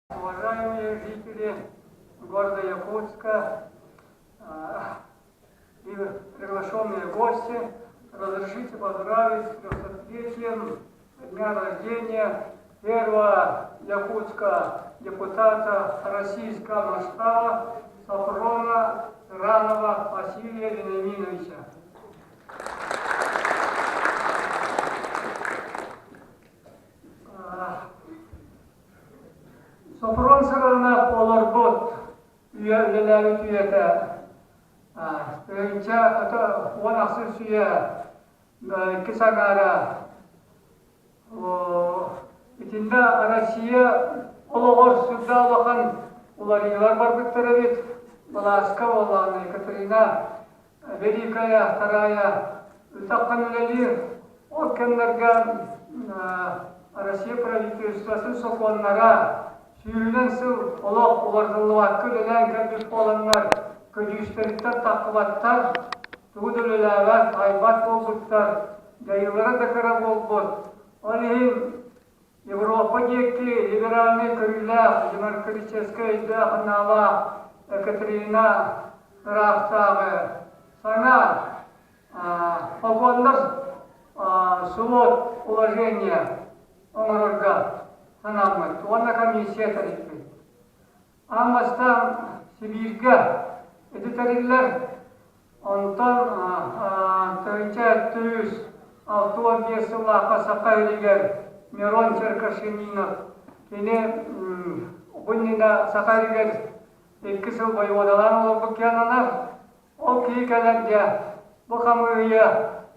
Уважаемые жители города Якутска и приглашенные гости, разрешите поздравить с 300-летием дня рождения первого якутского депутата российского масштаба Сафрона Ранова Василия Вениаминовича. Сопрун сырына олорбут үйэ үлэлээбит үйэтэ тыһыынча 10 ахсыс үйэ иккис аҥаара итиннэ Россия олоҕор сүрдээх улахан уларыйыылар барбыттар эбит. Былааска буоллаҕына Екатерина Великая Вторая ытаххан үлэлиир. Ол кэмнэргэ Россия правительствотын сокуоннара сүүһүнэн сыл олох уларытыллыбакка үлэлээн кэлбит буоланнар көдьүүстэриттэн таххыбаттар, тугу да үлэлээбэт, айбат буолбуттар, дьайыылара да кыра буолбут. Ол иһин Европа диэки либеральнай көрүүлээх, демократическай өйдөөх-санаалаах Екатерина ыраахтааҕы саҥа погоннар свод уложения оҥорорго санаммыт уонна комиссия тэрийбит. Аан бастаан Сибииргэ ити тэриллэр, онтон 1165 сыллаахха Саха сиригэр Мирон Черкашининов кини бу иннинэ Саха сиригэр икки сыл бойуодалаан олорбут киһи ананар. Ол киһи кэлэн дьэ бу хамыыһыйа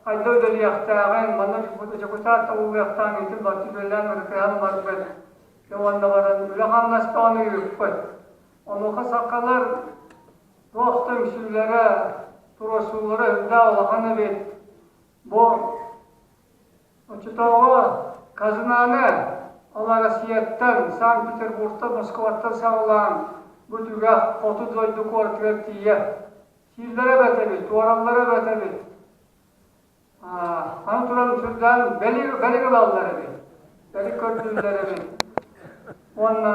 хайдах үлэлиэхтээҕин, манна дьокутаат талыллыахтааҕын ити барыта үлэлээн ырытыһан барбыт. Уонна баран үлэ-хамнас даҕаны ыыппыт. Онуоха сахалар туох да үҥсүүлэрэ, туруорсуулара үрдээх улахан эбит. Бу оччотооҕу казнаны ол Россияттан, Санкт-Петербургтан, Москваттан саҕалаан бу түгэх хоту дойду куоратыгар тиийэ сииллэрэ эбэт эбит, туораллара эбэт эбит. Аны туран сүрдээн бэлик, бэлик ылаллар эбит, бэлик көрдүүллэр эбит. Уонна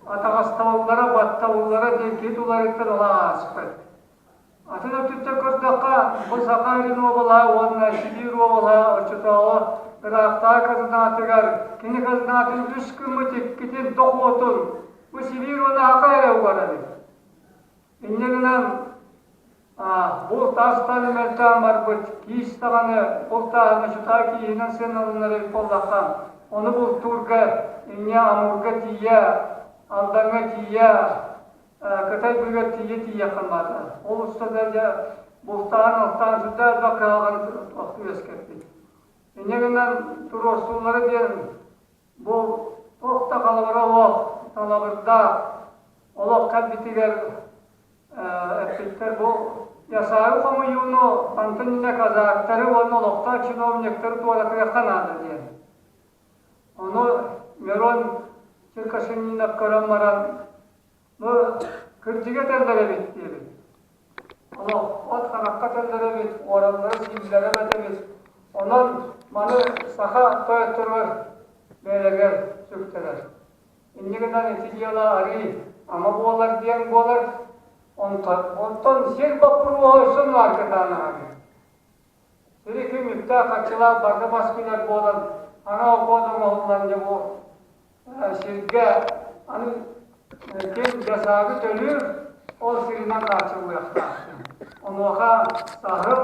атаҕастабыллара, баттабыллара диэн киһи туларыттан ыла ааспыт. Атын өттүттэн көрдөххө, бу Саха сирин уобалаһа уонна Сибиир уобалаһа оччотооҕу ыраахтааҕы казнатыгар кини казнатын үс гыммыт иккитин дохуотун бу Сибиир уонна Саха эрэ угар эбит. Инньэ гынан Булт астан мөлтөөн барбыт киис даҕаны бултааһыҥҥа чутаа кииһинэн сыаналанар эбит буоллахха, ону бултуурга инньэ Амурга тиийэ, Алдаҥҥа тиийэ, Кытай быыгар тиийэ тиийиэххин баата. Ол устата дьэ бултаан-алтаан сүрдээх элбэх кыһалҕаны үөскэппит. Инньэ гынан туруорсуулара диэн Бу туох да халабыра олох, талабырдаах олох кэлбитигэр эппиттэр бу ясаары хомуйууну мантан иннэ казактары уонна олохтоох чиновниктары туоратыахха наада диэн. Ону Мирон Черкашининов көрөн баран Бу кырдьыга этэллэр эбит диэбит. Олох от харахха этэллэр эбит, уораллара сииллэрэ эбит эбит. Онон маны саха тойотторугар бэйэлэригэр сүктэрэр. Инньэ гынан ити дьыала арыый ама буолар диэн буолар. Онтон, онтон сир боппуруоһа өссө нааркатаанаҕа. Сири күн үптээх-харчылаах барыта бас билэр буолан, анал окуон оҥоһуллан дьэ бу сиргэ аны ким дьасаагы төлүүр, ол сиринэн хааччыллыахтаах. Онуоха саһыл,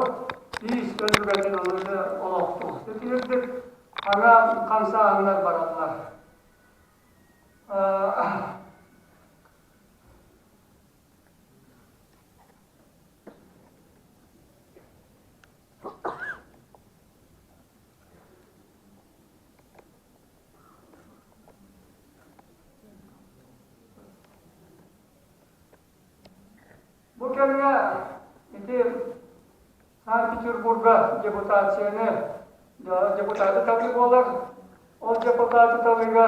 тиис өлүгэтин ылыыны олохтуур. Итинник ана хамсааһыннар бараллар. Бу кэмҥэ ити Санкт-Петербурга депутацияны депутаты талыы буолар. Ол депутаты талыыга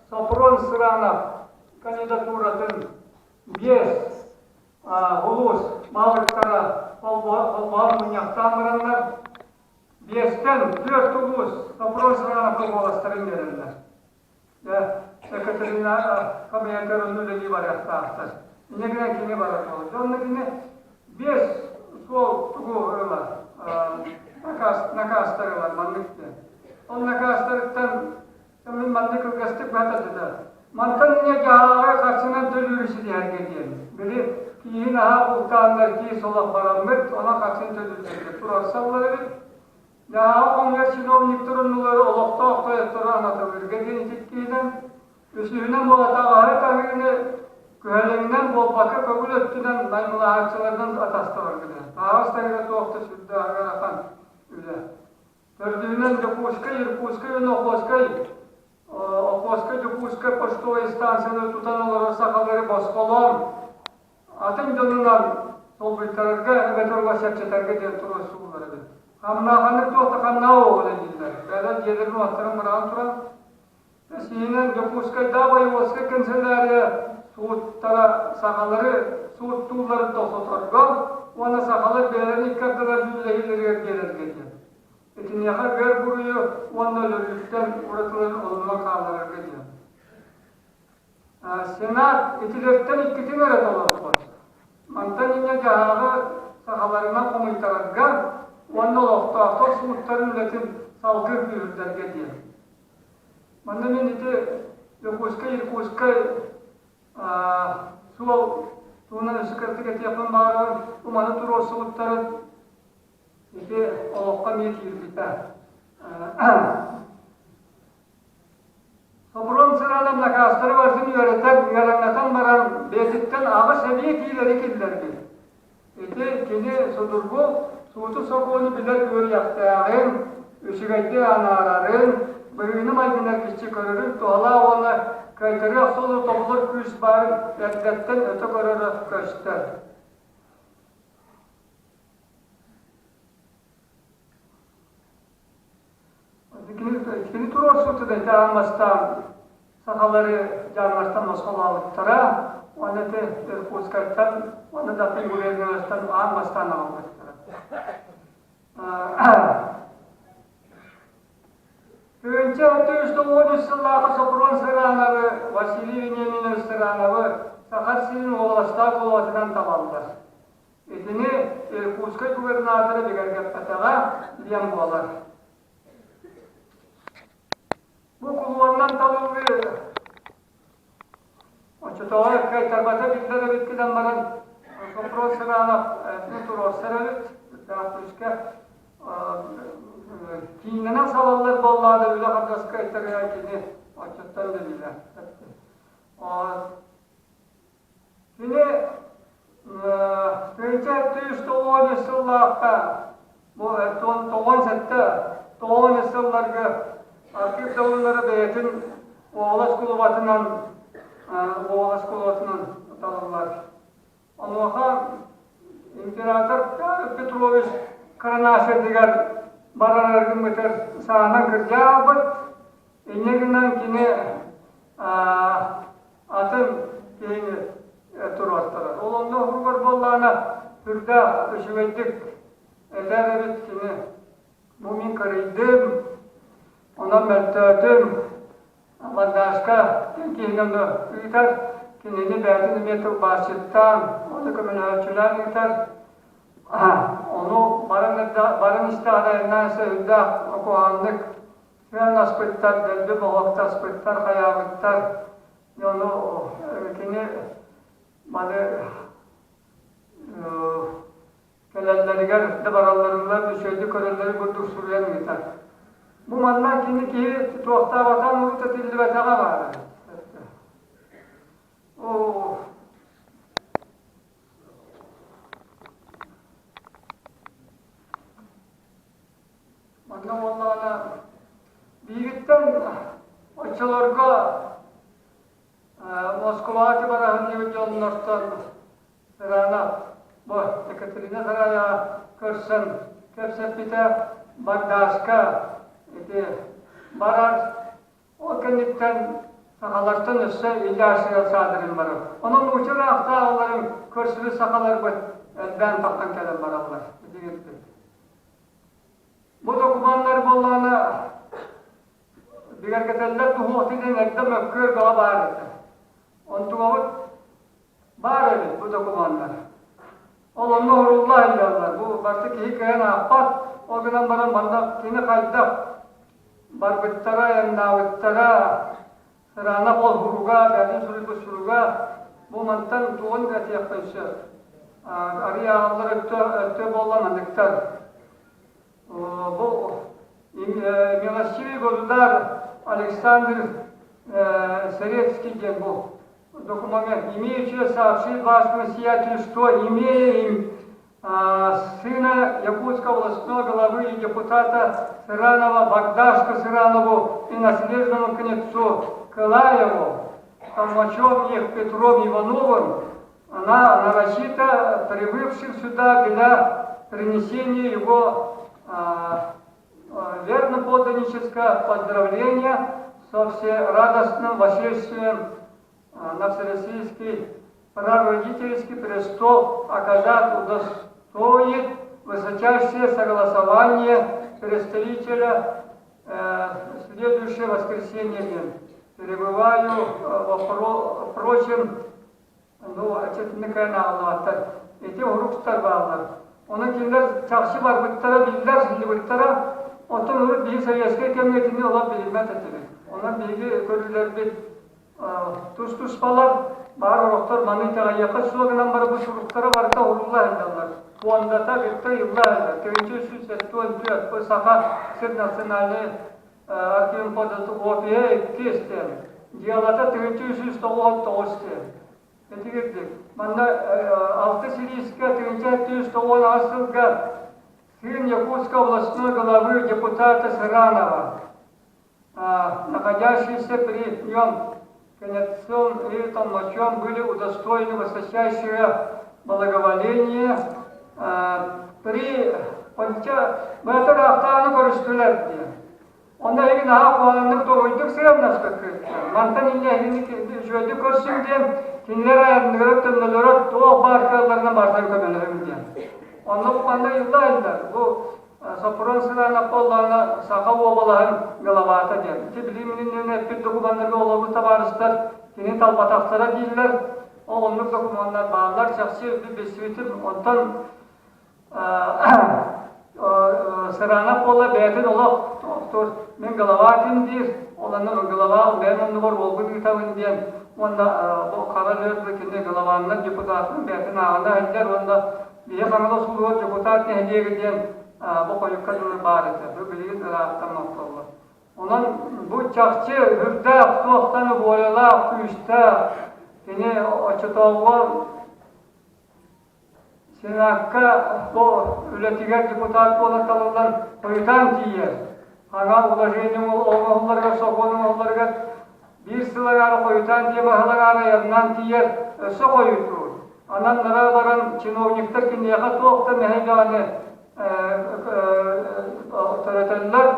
Сопрон Сыранов кандидатуратын биэс улуус баһылыктара холбоһон мунньахтаан бараннар, биэстэн түөрт улуус Сопрон Сырановка куоластарын биэрэллэр. Екатерина кабинетыгар онно үлэлии барыахтаахтар. Инньэ гынан кини барар буолар. Дьэ онно кини биэс суол тугу ылар, наказ, накаастар ылар маннык диэн. Ол накаастарыттан мин маннык кылгастык быһа Мантан инньэ дьаһааҕы харчынан төлүүрү ситиһэргэ диэн. Били кииһин аһаа бултааннар киис олох бараммыт, онон харчын төлүүллэргэ туруорсаллар эбит. Дьаһааҕы хомуйар чиновниктар оннулары олохтоох тойоттору анатылыырга диэн итиккиинэн, үсүһүнэн буолатаҕаһы таһыыны күһэлэҥинэн буолбакка көҥүл өттүнэн наймылаһааччыларынан атастабарга диэн. Таһаҕас таһыыра туох да сүрдээх ыарахан үлэ. Төрдүһүнэн Дьокуускай, Иркутскай уонна Охотскай Охотскай, Дьокуускай почтовай станцияны тутан олорор сахалары босхолоон атын дьонунан солбуйтарарга эбэтэр уга чэпчэтэргэ диэн туруорсуулар эбит. Хамнааханнык туох да хамнаа оҕо дииллэр. Бэйэлэр дьиэлэрин уоттарын быраҕан туран Сиинэн Дьокуускайдаах воеводскай канцелярия сууттара сахалары сууттуулларын тохтоторго уонна сахалар бэйэлэрин икки ардылар дьүүллэһиилэригэр биэрэргэ диэн. Итиниэхэ бэр буруйу уонна өлөрүүттэн уратыларын олунан хаалларарга диэн. Сенат итилэртэн иккитин эрэ толорбот. Мантан инньэ дьаһааҕы сахаларынан хомуйтарарга уонна олохтоохтор сууттарын үлэтин салгыы күүһүрдэргэ диэн. Манна мин ити Дьокуускай, Иркутскай суол туһунан өссө кыратык этиэхпин баҕарабын. Бу маны туруорсубуттарын ити олоххо эмиэ киирбитэ. Сопрун Сыранов накаастары барытын үөрэтэн, үөрэҥнэтэн баран, бэйэтиттэн аҕыс эбии киилэри киллэрбит. Ити кини судургу сууту-сокуону билэр үөрүйэхтээҕин, үчүгэйдик анаарарын, быһыыны-майгыны эргиччи көрөрүн туһалаах уонна кыайтарыах суолу тобулар күүс баарын эрдэттэн өтө көрөрө көстөр. Кини туруорсубута да ити аан бастаан сахалары дьаамнартан босхолообуттара уонна ити Иркутскайтан уонна да атын губерниялартан аан бастаан аҕалбыттара. Тыһыынча 693 сыллааҕы Сопрун Сырановы, Василий Вениаминович Сырановы Саха сирин уобаластаах кулубатынан талаллар. Итини Иркутскай губернатора бигэргэппэтэҕэ диэн буолар. Бу кулуоннан талыллыы оччотооҕу кыайтарбата биллэр эбит гынан баран Сопрун Сыранов туруорсар эбит үрдээх күүскэ кииннэнэн салаллар буоллаҕына үлэ хардас кыайтарыа кини оччоттон да билэр. Кини тыһыынча сүүс тоҕуон сыллаахха бу тоҕуон сэттэ тоҕуон сылларга Архип Давыдовы бэйэтин уобалас кулубатынан уобалас кулубатынан талыллар. Онуоха император Петрович Кронашетыгар барар гыммытыгар саанан кырдьаабыт. Инньэ гынан кини атын киһини туруортарар. Ол онно уһугар буоллаҕына сүрдээх үчүгэйдик этэр эбит кини. Бу мин кырыйдым, онон мөлтөөтүм, бандааска киһини ону ыытар, кинини бэйэтин эмиэ тылбаасчыттаан, ону көмөлөһөөччүлээн ыытар. Ону баран баран истэҕинэ айаннаан сүрдээх куһаҕаннык Сыаннаспыттар, дэлби боһуоктаспыттар, хайаабыттар. Ону кини маны кэлэллэригэр да баралларыгар үчүгэйдик көрөллөрүн курдук суруйан ыытар. Бу манна кини киһи туохтаабатан урут этиллибэтэҕэ баара. Оо Манна буоллаҕына биһигиттэн оччолорго Москваҕа бараһын дьоннортон Сырана бу Екатерина Сарая көрсөн кэпсэппитэ Бардашка ити барар ол кэнниттэн сахалартан өссө Илья Саадырын барар. Онон нуучча ыраахтааҕыларын көрсүбүт сахаларбыт элбээн таххан кэлэн бараллар. Итигирдик. Бу докумуоннар буоллаҕына Бигэргэтэллэр туһуох диэн эрдэ мөккүөр бөҕө баар этэ. Онтугабыт баар эбит бу докумуоннар. Ол онно уһурулла сылдьаллар. Бу барыта киһи кыайан аахпат. Ол гынан баран манна кини хайдах барбыттара, айаннаабыттара, Сыраанап ол суруга, бэйэтин суруйбут суруга бу мантан тугун этиэхпин сөп. Арыый ааҕаллар өттө, өттө буолла манныктар. Бу милостивый государь Александр Сырецкий диэн бу документ имеющий сообщить вашему сиятелю, что имея им сына Якутского областного главы и депутата Сыранова Богдашку Сыранову и наследному князцу Кылаеву, толмачом их Петром Ивановым, она нарочито прибывших сюда для принесения его верноподданническое поздравление со всерадостным восшествием на Всероссийский прародительский престол оказать удостоит высочайшее согласование представителя следующее воскресенье. Перебываю, впрочем, ну, этинник ааллааттар. Ити уруктар бааллар. Онон кинилэр чахчы барбыттара биллэр, сылдьыбыттара. Оттон урут биһиги советскай кэмҥэ итини олох билиммэт этибит. Онон биһиги көрүүлэрбит тус-туспалар, баар олохтор маны итэҕэйиэххэ суох гынан барбыт суруктара барыта уһулла сылдьаллар. Пуондата кытта ыйылла сылдьар. 1974 бу Саха сир национальнай архивын пуондата копия иккис диэн. Дьыалата 1399 диэн. Итигирдик. Манна алты сирийскэ 1998 сылга сын Якутской областной главы депутата Сыранова находящиеся при нем конецом и толмачом были удостоены высочайшего благоволения при Быатар ахтааны көрүстүлэр диэн. Онно эһиги наһаа куһаҕаннык дуоһуйдук сыһыаннаспыккыт. Мантан инньэ эһигини үчүгэйдик көрсүҥ диэн, кинилэр айанныгар төннөлөрө туох баар кыалларынан барсан көмөлөһүҥ диэн. Онно бу манна ыйылла Бу Соппуруон Сыраанап буоллаҕына Саха уобалаһын главата диэн. Ити билим эппит докумуоннарга олорбут табаарыстар кини талбатахтара дииллэр. Ол оннук докумуоннар бааллар, чахчы билсибитим. Онтон Сыраанап буолла бэйэтин олох тохтуур мин глава ким диир, ол онно глава бэйэм оннугар уолбун ыытабын диэн уонна бу хара лүөр кини главаннан депутатын бэйэтин ааҕына сылдьар уонна Биһи Хаҥалас улууһа дьокутаат нэһилиэгэ диэн бу хойукка дылы баар этэ. Бу билигин ыраахтан оттоллор. Онон бу чахчы үрдээх, туохтан волялаах, күүстээх кини оччотооҕуга Сенакка бу үлэтигэр депутат буолан талыллан хойутаан тиийэр. Хаҥа уложение оҥоһулларыгар, сокуон оҥоһулларыгар биир сыл аҥаара хойутаан дьиэ баһылык аара айаннаан тиийэр, өссө хойутуур. Анан нара баран чиновниктар киниэхэ туох да мэһэй даҕаны төрөтөллөр.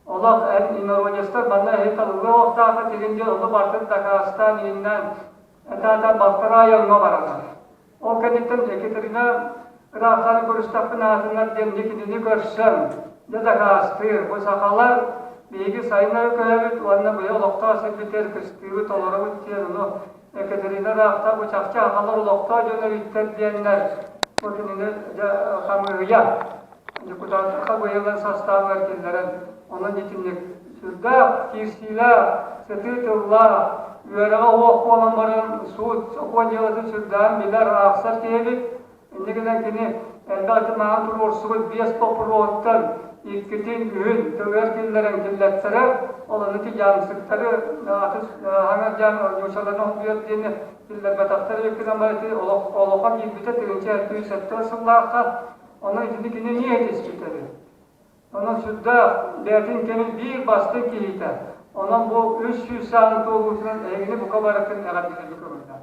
Олох эн инородецтар манна эһи талыллыа уохтаахха тигин диэн ону бартын дакаастаан ииннээн этаата балтараа айаҥҥа баранар. Ол кэнниттэн Екатерина ыраахтаны көрүстэхпин аатыннар диэн кинини көрсөн, дьэ дакаастыыр. Бу сахалар биһиги сайыннары көһөбүт уонна быйыл олохтоох сирбитигэр кыстыыбыт, олоробут диэн ону Екатерина ыраахта бу чахчы сахалар олохтоох дьон эбиттэр диэннэр бу кинини дьэ хамыыһыйа депутаттар хамыыһыйаларын састаабыгар киллэрэн онон итинник сүрдээх киирсиилээх, сытыы тыллаах, үөрэҕэ суох буолан баран суут сокуон дьыалатын сүрдээҕин билэр, аахсар киһи эбит. Инньэ гынан кини элбэх ытымааҕын туруорсубут биэс боппуруоһуттан иккитин, үһүн тылыгар киллэрэн киллэртэрэр, ол аны ити дьаамсыктары атын хаҥас дьаам нуучаларын холбуйар диэни киллэрбэтэхтэр эбит гынан баран ити олоххо киирбитэ 1970 сыллаахха Онон итини кини эмиэ этиспит эбит. Онон сүрдээх бэйэтин кэмин биир бастыҥ киһитэ. Онон бу 300 сааны туолуутунан эһигини бука барытын эҕэрдэлииргэ көҥүллээх.